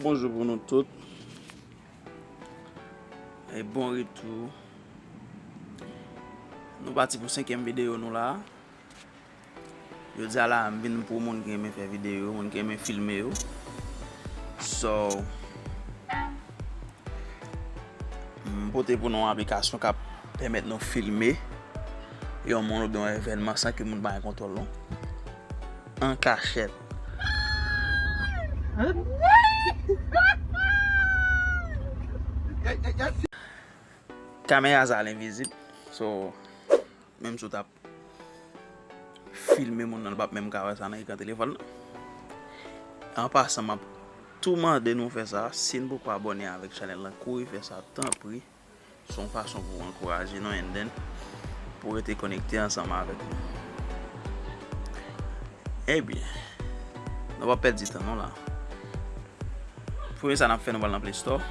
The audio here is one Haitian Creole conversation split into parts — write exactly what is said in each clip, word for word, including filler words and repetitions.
Bonjou pou nou tout. E bon retou. Nou pati pou senkyèm videyo nou la. Jodi a la, m vin pou moun ki renmen fè videyo, moun ki renmen filme yo. So, m pote pou nou yon aplikasyon k ap pèmèt nou filme yon moun oubyen yon evènman san ke moun pa gen kontwòl non. An kachèt. Kamera sa l envizib. So, menm si w t ap filme moun nan, l p ap menm ka wè sa nan ekran telefòn nan. An pasan, m ap tou mande nou fè sa. Si n poko abòne avèk chanèl lan, kouri fè sa, tanpri. Se yon fason pou ankouraje nou and then pou rete konekte ansanm avèk nou. Ebyen, nou p ap pèdi tan non la. Premye sa n ap fè, nou pral nan Play Store.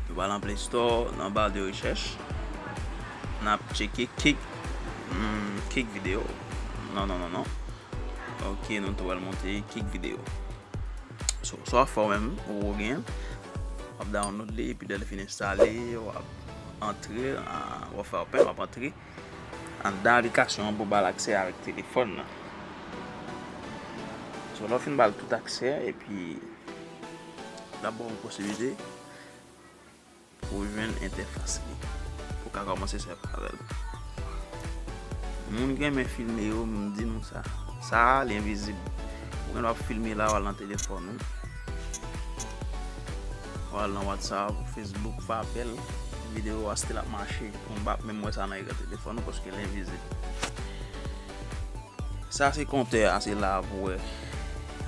Nou pral nan Play Store, nan ba de rechèch. N ap tcheke Kick, hmm, Kick Video. Non, non, non, non. Ok, nou tou pral monte Kick Video. So, sa w ap fè w menm, ou genyen, w ap download li, epi lè l fin enstale, w ap antre, a, w ap fè open, w ap antre anndan aplikasyon an pou ba l aksè avèk telefòn nan. So, lè w fin ba l tout aksè, epi l ap ba w posiblite pou w jwenn entèfas li. Ou ka kòmanse sèvi avè l. Moun ki renmen filme yo, m di nou sa. Sa a, li envizib. Ou gen dwa ap filme la, w al nan telefòn ou. W al nan WhatsApp, Facebook, fè apèl. Videyo a still ap mache. Ou p ap menm wè sa nan ekran telefòn ou paske l envizib. Sa se kontè a, se la pou wè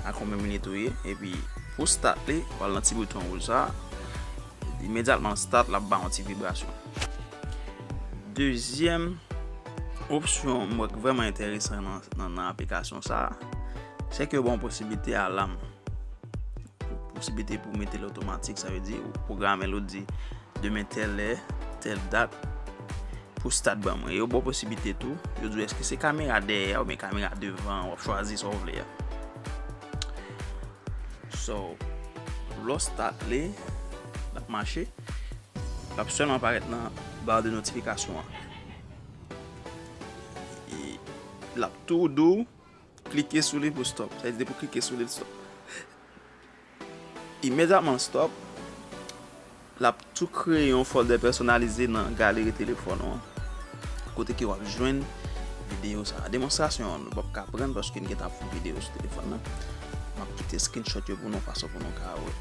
a konbyen minit ou ye. Epi pou start li, w al nan ti bouton wouj sa. Imedyatman l start, l ap ba yon ti vibrasyon. Dezyèm opsyon m wè k vrèman enteresan nan, nan, nan aplikasyon sa, se ke yo ba w posiblite alam. Posiblite pou mete l otomatik, sa vle di ou pwograme l, ou di demen tèl lè, tèl dat, pou start ban mwen. Yo ba w posiblite tou, yo di w èske se kamera dèyè a oubyen kamera devan an, w ap chwazi sa w vle a. So, lè w start li, l ap mache, l ap sèlman parèt nan ba de notifikasyon an. E l ap tou di w klike sou li pou stop. Sa vle di depi w klike sou li, l stop. Imedyatman l stop, l ap tou kreye yon folder pèsonalize nan galeri telefòn ou an, kote ke w ap jwenn videyo sa a. Demonstrasyon an, nou p ap ka pran l paske n gentan ap fè videyo sou telefòn nan. M ap kite screenshot yo pou nou fason pou nou ka wè.